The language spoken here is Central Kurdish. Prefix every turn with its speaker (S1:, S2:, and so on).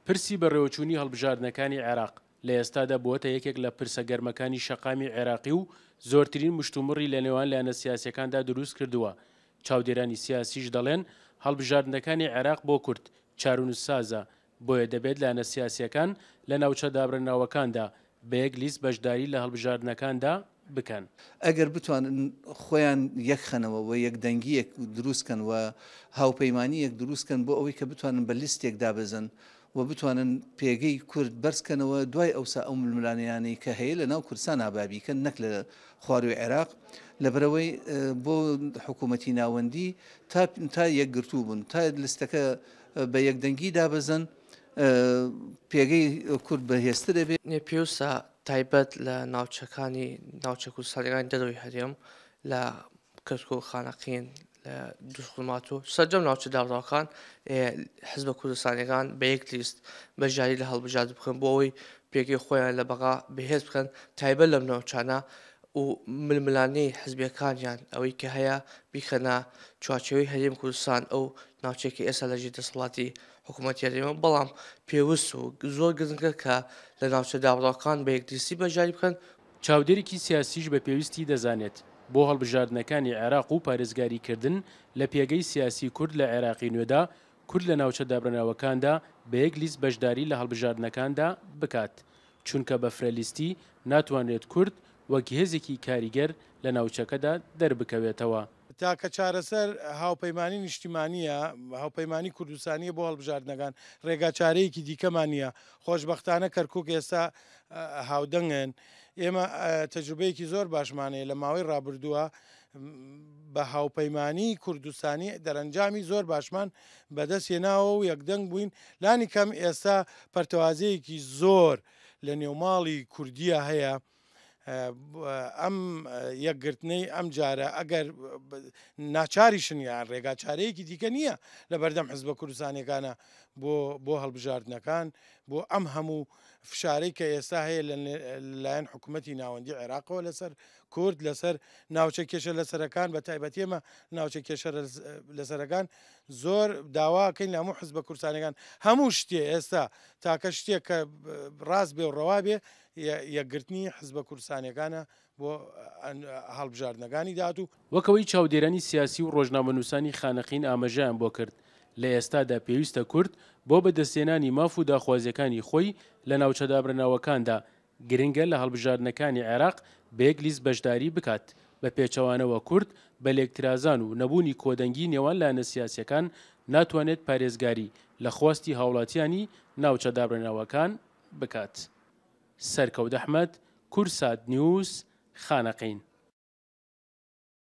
S1: پرسی بەڕێوەچوونی هەڵبژاردنەکانی عێراق لە ئێستادا بووەتە یەکێک لە پرسە گەرمەکانی شەقامی عێراقی و زۆرترین مشتومڕی لە نێوان لایەنە سیاسییەکاندا دروست کردووە، چاودێرانی سیاسیش دەڵێن هەڵبژاردنەکانی عێراق بۆ کورد چارونوسسازە، بۆیە دەبێت لایەنە سیاسییەکان لە ناوچە دابڕێنراوەکاندا بە یەک لیست بەشداری لە هەڵبژاردنەکاندا بکەن.
S2: ئەگەر بتوانن خۆیان یەکخەنەوە و یەکدەنگییەک دروست کەن و هاوپەیمانییەک دروست کەن بۆ ئەوەی کە بتوانن بە لیستێک دابەزن و بتوانن پێگەی کورد بەرز کەنەوە، دوای ئەوسا ئەو ململانێیانەی کە هەیە لە ناو کوردستانا با بیکەن نەک لە خوارووی عێراق، لەبەرئەوەی بۆ حکوومەتی ناوەندی تا تا یەکگرتوو بوون، تا لیستەکە بە یەکدەنگی دابەزن پێگەی کورد بەهێزتر ئەبێ.
S3: پێوستە تایبەت لە ناوچەکانی ناوچە کوردستانیەکانی دەرەوەی هەرێم لە کەرکوک، خانەقین، لە دوزخورماتوو سەرجەم ناوچە دابڕاوەکان حزبە کوردستانیەکان بە یەک لیست بەشداری لە هەڵبژاردن بکەن بۆ ئەوەی پێگەی خۆیان لە بەغا بەهێز بکەن تایبەت لەم ناوچانە و ململانێی حزبیەکانیان ئەوەی کە هەیە بیخەنە چوارچێوەی هەرێم کوردستان ئەو ناوچەی کە ئێستا لەژێر دەسەڵاتی حکوومەتی هەرێمە بەڵام پێوست و زۆر گرنگە کە لە ناوچە دابڕاوەکان بە یەک لیستی بەشداری بکەن.
S1: چاودێرێکی سیاسیش بە پێویستی دەزانێت بۆ هەڵبژاردنەکانی عێراق و پارێزگاریکردن لە پێگەی سیاسی کورد لە عێراقی نوێدا، کورد لە ناوچە دابڕێنراوەکاندا بە یەک لیست بەشداری لە هەڵبژاردنەکاندا بکات، چونکە بە فرە لیستی ناتوانرێت کورد وەک هێزێکی کاریگەر لە ناوچەکەدا دەربکەوێتەوە.
S4: تاکە چارەسەر هاوپەیمانی نیشتیمانییە، هاوپەیمانی کوردستانییە بۆ هەڵبژاردنەکان، رێگاچارەیەکی دیکەمان نییە، خۆشبەختانە کەرکوک ئێستا هاودەنگن، ئێمە تەجروبەیەکی زۆر باشمان هەیە لە ماوەی رابردووە بە هاوپەیمانی کوردستانی دەرەنجامی زۆر باشمان بەدەست هێناوە و یەکدەنگ بووین، لانی کەم ئێستا پەرتەوازەیەکی زۆر لە نێوماڵی کوردییە هەیە، ئەم یەکگرتنەی ئەم جارە ئەگەر ناچاریشن یان ڕێگا چارەیەکی دیکە نییە لە بەردەم حزبە کوردستانیەکانە بۆ بۆ هەڵبژاردنەکان بۆ ئەم هەموو فشارەی کە ئێستا هەیە لە لایەن حکوومەتی ناوەندی عێراقەوە لەسەر کورد لەسەر ناوچە کێشە لەسەرەکان بە تایبەتی ئێمە ناوچە کێشە لەسەرەکان زۆر داواکەین لە هەموو حزبە کوردستانەکان هەموو شتێ ئێستا تاکە شتێک کە ڕاست بێ و ڕەوا بێ یەکگرتنی حزبە کوردستانیەکانە بۆ هەڵبژاردنەکانی داهاتوو.
S1: وەک ئەوەی چاودێرانی سیاسی و ڕۆژنامەنووسانی خانەقین ئاماژەیان بۆ کرد، لە ئێستادا پێویستە کورد بۆ بەدەستهێنانی ماف و داخوازییەکانی خۆی لە ناوچە دابڕێنراوەکاندا، گرنگە لە هەڵبژاردنەکانی عێراق بە یەک لیست بەشداری بکات، بە پێچەوانەوە کورد بە لێکترازان و نەبوونی کۆدەنگی نێوان لایەنە سیاسییەکان ناتوانێت پارێزگاری لە خواستی هاوڵاتیانی ناوچە دابڕێنراوەکان بکات. سەرکەوت ئەحمەد، کوردسات نیوز، خانەقین.